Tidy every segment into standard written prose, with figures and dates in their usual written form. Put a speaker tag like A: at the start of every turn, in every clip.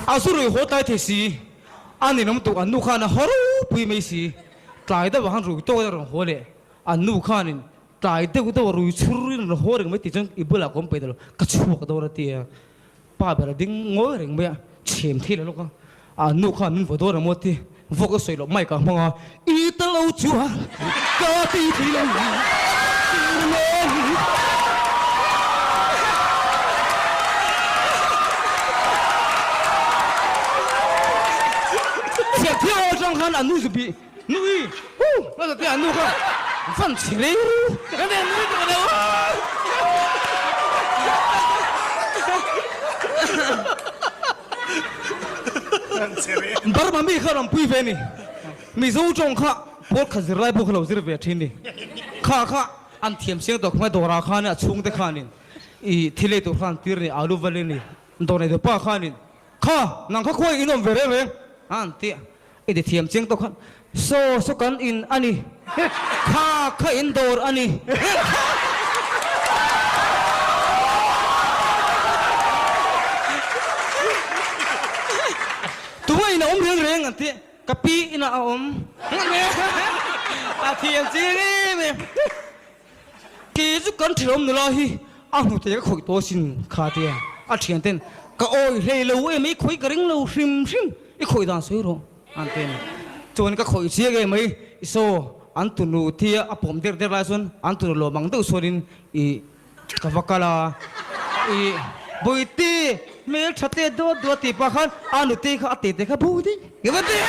A: A zu rui haw tlai thei si, a ninawm tuk an nu khan a haw ropui mai si. Tlai deuh ah khan rui tawk in a rawn haw leh, an nu khanin tlai deuh deuh a rui chhur in rawn haw reng mai tih chuan i bulah ka awm peih ta lo, ka chhuak dawn a ti a. Pa ber a ding ngawi reng mai a, chhem thei lo lawk a, a nu khan min vaw dawn a maw ti, vawk a sawi loh mic ah hmang a, I ta lo chuan ka ti thei lo Chhiat thiau atang khan a nu zu bih Nui hu ka za te a nu kha van chhe rei ru ka nen nui tawh lo. Burma mi kha rawn pui ve ni Mizo tawng kha pawl khat zirlai pawh kha lo zir ve thin ni kha kha an thiam chiang tawh khawmai dawrah khan a chhungte khanin i thil ei tur khan tir ni alu val ni dawr nei tu pa khanin kha nang kha khuai in awm ve reng reng a an ti a. I ti thiam chiang tawk khan saw saw kan in a ni, kha kha in dawr a ni. Tunga in a awm reng reng an ti, ka pi inah a awm. A thiam chiang em em. Kei chu kan ṭhenawm nula hi a hnute ka khawih tawh asin kha tia a ṭhian ten ka awi hlei lo em i khawih ka ring lo hrim hrim i khawih dan sawi rawh an ti a ni. Chuan ka khawih chiang em mai i saw an tunu tia a pawm der der lai chuan an tunu lawm ang deuh chuanin i ka va kal a i Bawihte hmel ṭha te dawt dawt tih pah khan a nute kha a tete kha bo daih ka va ti a.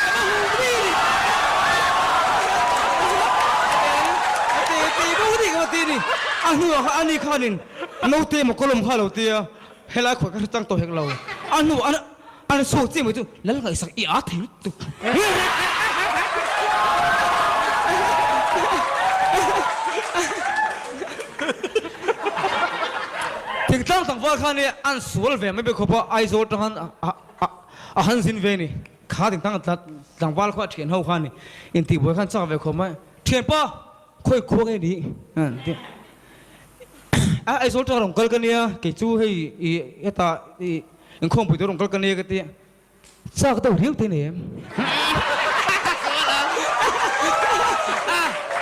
A: Ka va hmu daih a ni. A tete bo daih ka va ti a ni. A hnuah khan ani khanin naute maw kawlawm kha a lo ti a, helai khuai ka hre chang tawh hek lo. A hnuah a rawn chhuak chiah mai chu Lal ngaihsak i â thei lutuk. Thingtlang tlangval khan i an sual ve mai mai khawp a, Aizawl tang han a han zin ve ni. Kha thingtlang tlangval khaw a thian ho khan i intihbuai khan chak ve khawp mai. Thianpa, khawi khua nge ni? An ti a. Aizawl tang rawn kal ka nia, kei chu hei i hetah i inkhawmpui tur rawn kal ka nia ka ti a. Chak deuh riau te nei em?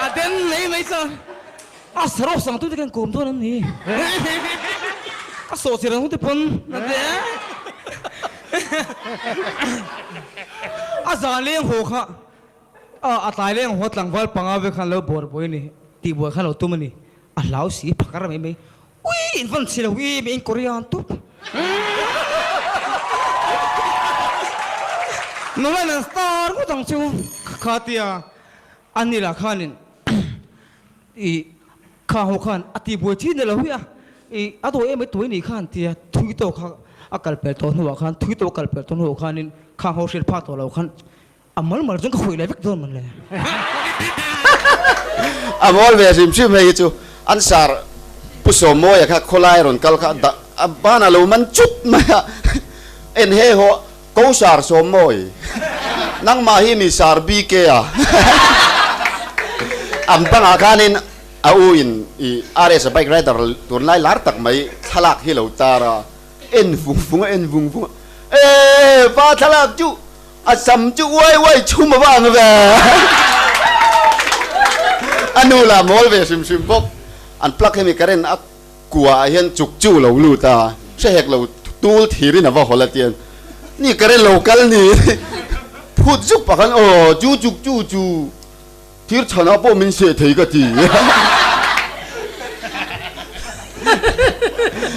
A: A den mai mai chuan a sarawk sang tute khan kawm dawn an ni. A sawh chir ang te pawn a ti a. A zan leng haw kha a tlai leng haw tlangval panga ve khan lo bawr buai a ni tih buai khan lo tum a ni. A hlau si phakar mai mai. Ui in van chhe lo em in Korean tup. Nula in an star ngawt ang chu kha tia a ni lah khanin i kha ho khan a ti buai chi ni lo hi a i a dawi em ai tuai ni khan tia thui tawk kha a kal pel tawh hnuah khan thui tawk a kal pel tawh hnuah khanin khang ho hriat phak tawh lo khan A mal mal chuan ka khuih leh vek dawn man le.
B: A mawl ve hrim hrim hei hi chu an sar Pu Sawmawia kha khawlai rawn kal kha dah a banah lo man chut mai a, en he haw ko sar Sawmmawi nangmah hi mi sar BK a an bangah khanin a u in i RS a bike rider tunlai lar tak mai thlalak hi lo tar a en vung vung a en vung vung a e va thlalak chu A sam chu uai uai chhum a vang ve. A nu lah mawl ve hrim hrim bawk. An plug hemi current a kua ah hian chuk chu lo lut a, hre hek lo tul thir in a va hawl a tian ni current lo kal ni phut zuk pah khan aw chu chuk chu chu thir chhan ah pawh min seh thei ka ti.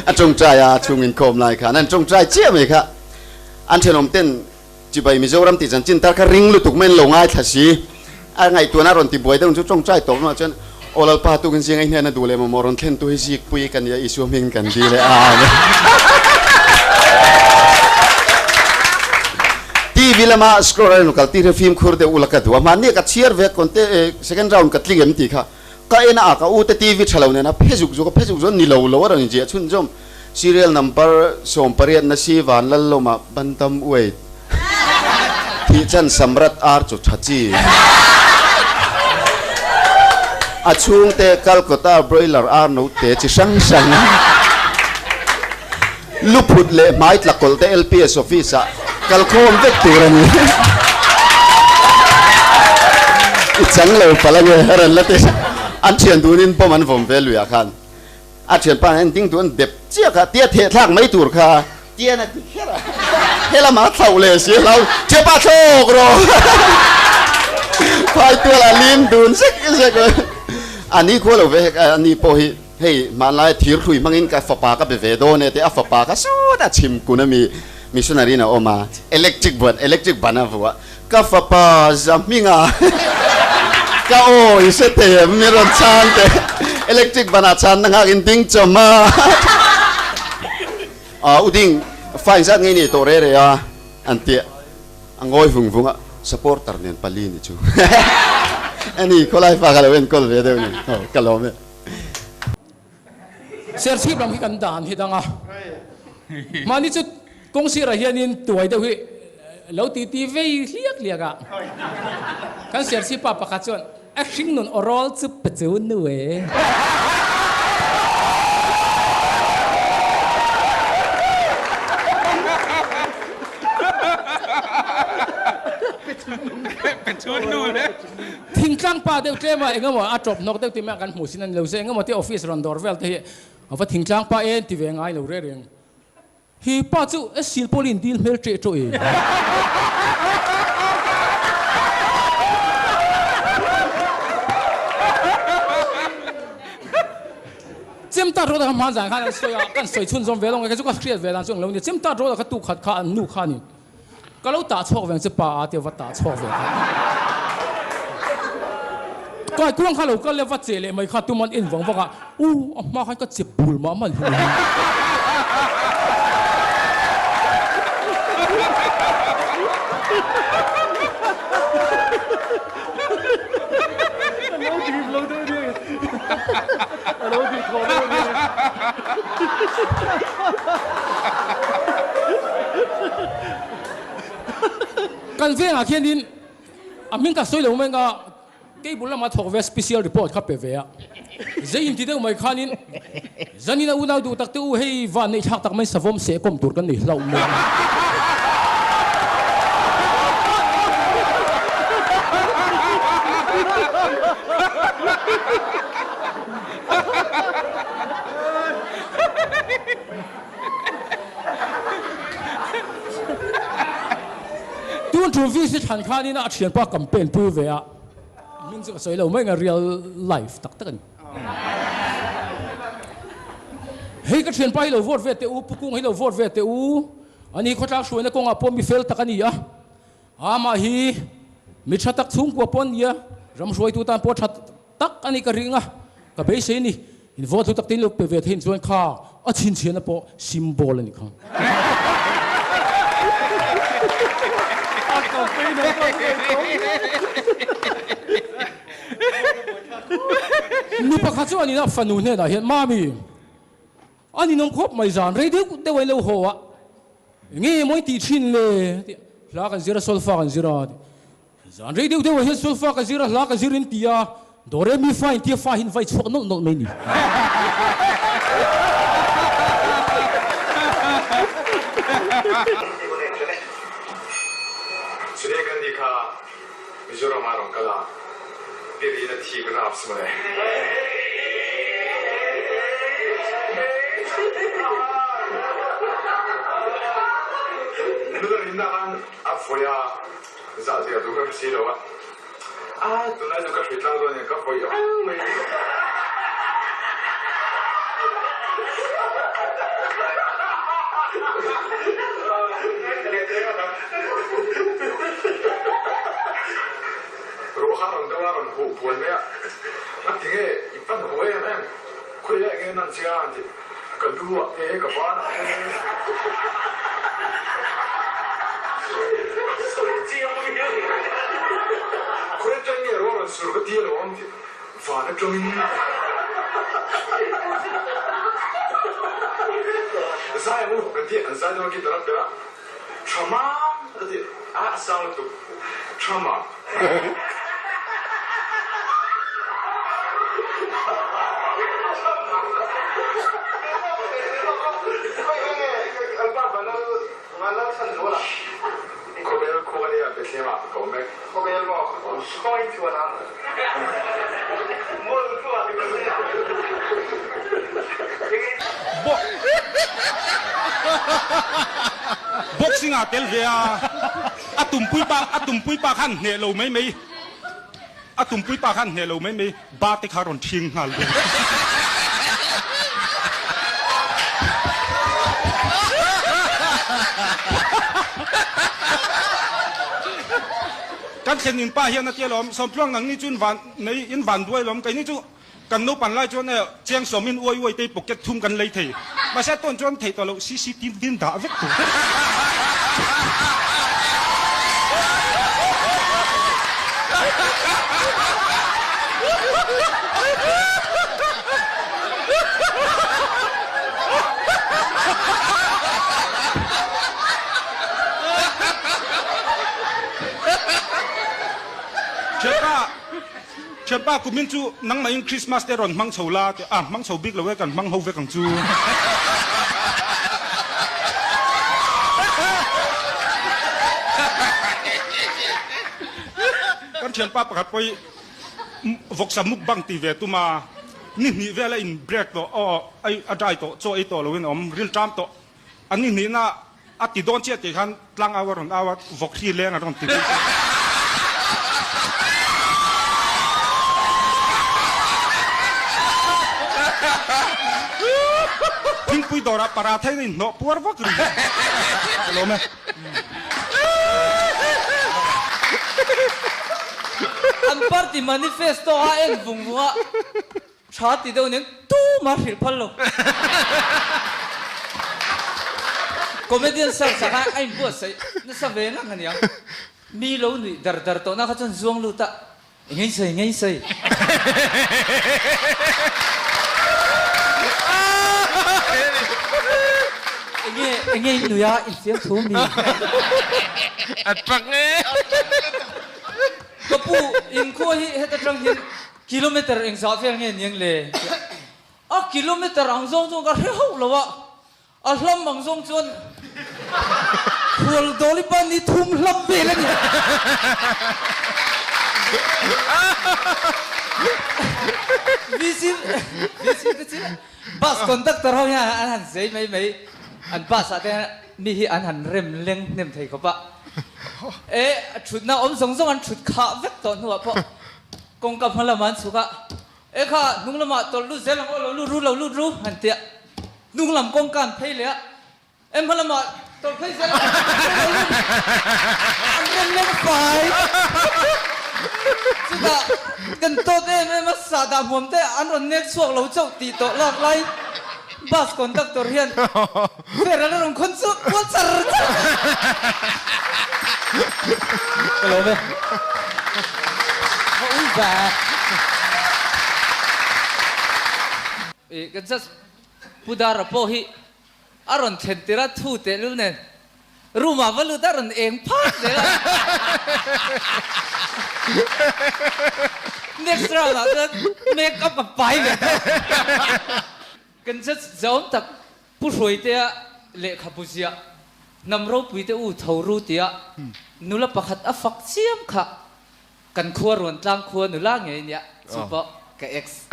B: A tawngtai a chhung inkhawm lai khan an tawngtai chiah mai kha. An thenawm ten chibai Mizoram tih chanchin tar kha ring lutuk mai an lo ngaithla si. A ngaihtuahna a rawn ti buai deuh chu tawngtai tawp lamah chuan Aw Lalpa tukin zinga i hnena duh leh mamawh rawn thlen tu hi zikpui ka nia Isua hmingin kan dil e Amen. TV lama scroll a rawn kal tir hi fimkhur deuh ula ka duh a, mahni ka chhiar ve kawnte second round ka tling em tih kha ka en a, ka u te TV tha lo nena phe zuk zuk a phe zuk zuk a ni lo lo a rawn inziah chhunzawm. Serial number 18 na si van lal lawmah bantam weight thih chan Samrat ar chu tha chi. A chhungte Calcutta broiler ar no te chi hrang hrang. Luphut leh hmai tlakawlh te LPS office ah kalkhawm vek tur a ni. I chang lo palh ange a rawn la ti. An thian dunin bomb an vawm ve luiah khan a thianpa hian ding duh an dep chiah kha tia theh thlak mai tur kha tian a ti kher a. Helam ah thlauh leh si a hlau thianpa thlawk rawh. Phai tual ah lim dun zek zek a ni khua lo ve hek a ni pawh hi. Hei, hmanlai thir hrui hmangin ka fapa ka be ve dawn e tih a fapa kha sawtah chhim kun a mi missionary in a awm a, electric buan, electric ban a vuah, ka fapa za hminga ka aw i hre thei em mi rawn chhan teh, electric ban ah chhan na nghak in ding chawm a, ah u ding fine zat ngei nei tawh re re a an ti a ngawi vung vung a, supporter nen pali ni chu ani khawlai fa ka lo enkawl ve deuh ni, aw ka lawm e.
C: Serchhip lam hi kan dan hi dang a, mahni chu kawng sirah hianin tuai deuh hi lo ti ti vei hliak hliak a, kan Serchhip pa pakhat chuan a hring nun aw rawl chu pe chu nu e. Thingtlang pa deuh tlem a engemaw a tawp hnawk deuh tih mai a kan hmuh sin a ni lo se engemaw te office rawn dawr vel te hi a va thingtlang pa en ti ve ngai lo reng reng. Hi pa chu e silpawlin dil hmel ṭeh ṭawh e. Chemtat rawt a kha hman zan khan an sawi a, kan sawi chhunzawm ve lo nge kei chu ka hriat ve dan chu ang lo nia. Chemtat rawt a kha tukhat kha an nu khanin Ka lo tah chhuak veng che pa a tia va tah chhuak ve kha. Kai kuang kha lo kal leh va che leh mai kha tum an en vang vang a, u a hma khan ka che bul mah mah hi. Kan vengah khianin a hming ka sawi lo mai anga cable lama thawk ve special report kha pe ve a, zei inti deuh mai khanin zanin a unau duh tak te u hei van neih thlak tak mai savawm seh kawm tur kan nei hlauh mai a. Tun thu VC thlan khanin a thianpa campaign pui ve a, hming chu ka sawi lo mai anga real life tak tak a ni. Hei ka thianpa hi lo vote ve teh u, Pu Kung hi lo vote ve teh u, ani khawtlak hruaina kawngah pawh mi fel tak a ni a, amah hi mi tha tak chhungkua pawh a ni a, ram hruaitu tan pawh tha tak a ni ka ring a, ka beisei a ni. In vote hlu tak te in lo pe ve theih chuan kha a chhinchhiahna pawh symbol a ni kha. Nu pakhat chu a nina fanu hnenah hian, Mami, a ninawm khawp mai zan rei deuh deuh a in lo haw a, enge maw i tih thin le? Tih hla kan zir a, solfa kan zir a. Zan rei deuh deuhah hian solfa ka zir a, hla ka zir in ti a, do re mi fa in tia fa hin vai chhuak nawlh nawlh mai ni.
D: Sonia Gandhi kha Mizoram ah rawn kal a, Delhi in a thik raps mawle. Nula rinna khan a vawi a. Zah zia duh ka hre si lo a, a tunlai chu ka hri tlang dawn in ka vawi reng mai. Ruah kha a rawn deuh a, a rawn huh buai mai a, a ti nge i pan haw em em, khawiah nge nan che a an ti, ka lu ah te ka ban ah te. Khawi atang nge ruah rawn sur ka ti alo ang tih van atangin zai ang u kan ti an zai dawn a guitar a perh a tha mam a ti a a sang lutuk tha mam. Sawi chuan ang. Mol chuan i hria.
E: Boxing ah tel ve a, a tumpui pa a tumpui pa khan hneh lo mai mai, a tumpui pa khan hneh lo mai mai, ba te kha rawn ṭhing nghal bawk. Kan thlen in pa hian a tia lawm, Sawmtluang nangni chu in van nei in van duai lawm, keini chu kan naupan lai chuan e chiang sawmin uai uai te pocket thum kan lei thei, mahse a tawn chuan theih tawh loh CCTV in dah vek tur. Thianpa, thianpa kumin chu nangmahin Christmas te rawn hmang chho la tih a, hmang chho bik lo e kan hmang ho vek ang chu. Kan thianpa pakhat pawh hi vawksa mukbang ti ve tum a, ni hnih vel a in break tawh, aw a dry tawh, chaw ei tawh loin a awm, rilṭam tawh. A ni hnihna a ti dawn chiah tih khan tlang au a rawn au a, vawk hri leng a rawn ti bik a. Thingpui dawrah paratha in a inhnawh puar vak ri a lawm e.
A: An party manifesto a en vung vung a. Tha ti deuh nen tumah hrilh phal lo. Comedian search ah khan a inbuatsaih nasa ve ngang a niang. Mi lo nuih dar dar tawhna kha chuan zuang lut a, Engei sawi, engei sawi. Enge, enge in nuih a, infiam thu mi.
F: A tang e.
A: Ka pu, inkhua hi heta tang hian Kilometer engzah vel nge niang le? A kilometer ang zawng chuan ka hre hauh lo a, a hlam ang zawng chuan khual dawli pa ni thum hlam vel a ni. VC VC te chu bus conductor ho hian an han zei mai mai, an bus ah te hian mi hi an han rem leng hnem thei khawp a. E thutna awm zawng zawng an thut khah vek tawh hnuah pawh Kawngka hma lamah an chhuk a, E kha, hnung lamah tawlh lut zel ang aw, lo lut ru, lo lut ru, an ti a. Hnung lam kawngka an phei leh a, E hma lamah tawlh phei zel ang aw, lo lut ru, an rawn leng fai. Chutah kan tawt em em a, sahdah hmuam te an rawn nek chhuak lo chauh tih tawh lak laiin bus conductor hian fare a la rawn khawn chhuak kual char char a. Ka lawm e. Ka ui ve. I kan just Pu Dara pawh hi a rawn thlen tir a thu tehlul nen room ah va lut a rawn eng phak zel a. Next round ah chuan make up a pai ve ta. Kan just zawm tak Pu Hruaitea lehkhabu ziah hnam ropuite u tho ru tia nula pakhat a fak chiam kha kan khua ruan tlang khua nula ngei nia chu pawh ka ex.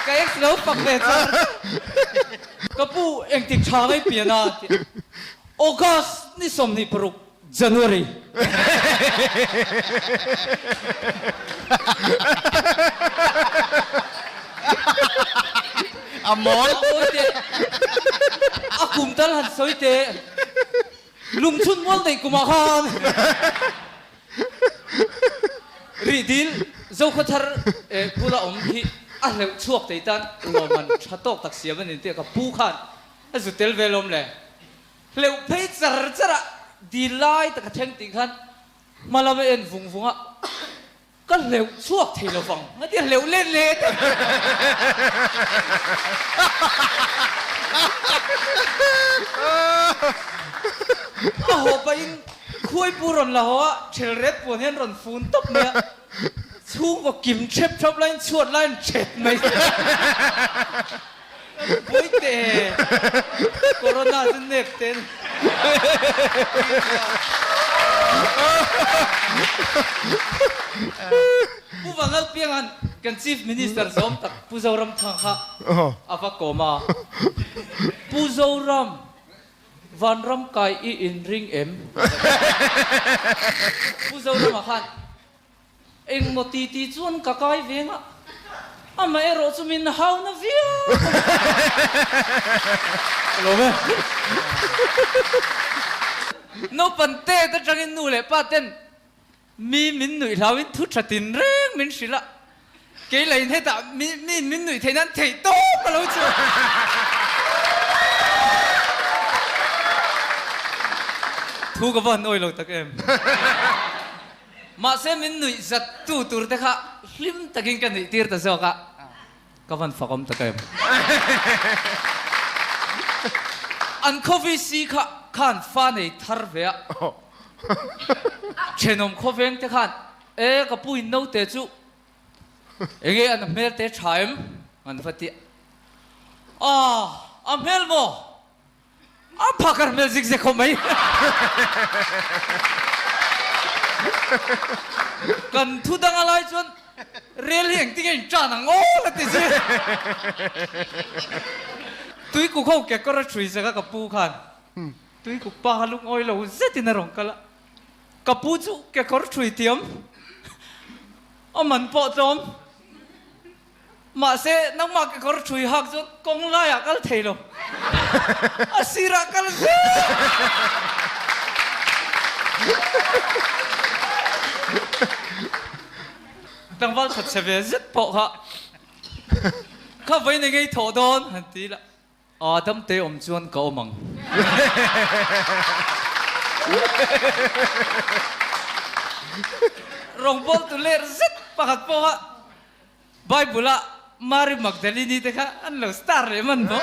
A: Ka ex lo fak ve char. Ka pu engtik tha ngei pian a ti August ni 26 January.
F: A mawl.
A: A kum tal han sawi teh. Lungchhun mual neih kumah khan rih dil Zokhawthar bula awm hi a hleuh chhuak thei tan lawmman tha tawk tak siam a ni tih ka pu khan a zu tel ve lawm le. Hleuh phei char char a dil lai tak a thleng tih khan hma lam a en vung vung a, ka hleuh chhuak thei lo vang a ti a hleuh let let a. A haw pahin khuaipu rawn la haw a, thel ret puan hian rawn fun tawp mai a, chhungkaw kim thep thap laiin chhuat laiin thet mai. Puite Corona chu nep ten.
G: Pu Vanlalpianga'n kan Chief Minister zawm tak Pu Zoramthang kha a va kawm a, Pu Zoram, Vanram kai i inring em? Pu Zorama khan Engmaw ti ti chuan ka kai veng a, amaherawh chu min hau na viau a ni. Ka lawm e. Naupang tet atangin nu leh pa ten mi min nuih hlauin thu tha tin reng min hrilh a, kei lain hetah mi miin min nuih theih nan theih tawp a lo chuan. Thu ka va han awi lo tak em. Mahse min nuih zat tu tur te kha hlim takin ka nuih tir ta zawk a, ka van fakawm tak em. An khaw VC kha khan fa nei thar ve a, thenawm khawveng te khan e ka pu in naute chu enge an hmel te tha em an va ti a, a hmel maw? A phakar hmel zik zek khawp mai. Kan thu dang a lai chuan rel hi engtin nge in tan ang aw la ti zir. Tuikuk ho kekawr a ṭhui zak a ka pu khan tuikuk pa kha lungawi lo zetin a rawn kal a. Ka pu chu kekawr ṭhui tiam a man pawh tlawm. Mahse, nangmah kekawr ṭhui hak chuan kawng laiah kal thei lo. A sirah kal zel. Tlangval that chhe ve zet pawh kha, Kha vawiin eng ei thawh dawn? han ti la. Aa damte awm chuan ka awm ang. Rawngbawltu ler zet pakhat pawh kha Bible-a Mary Magdalene-i te kha an lo star leh hman maw?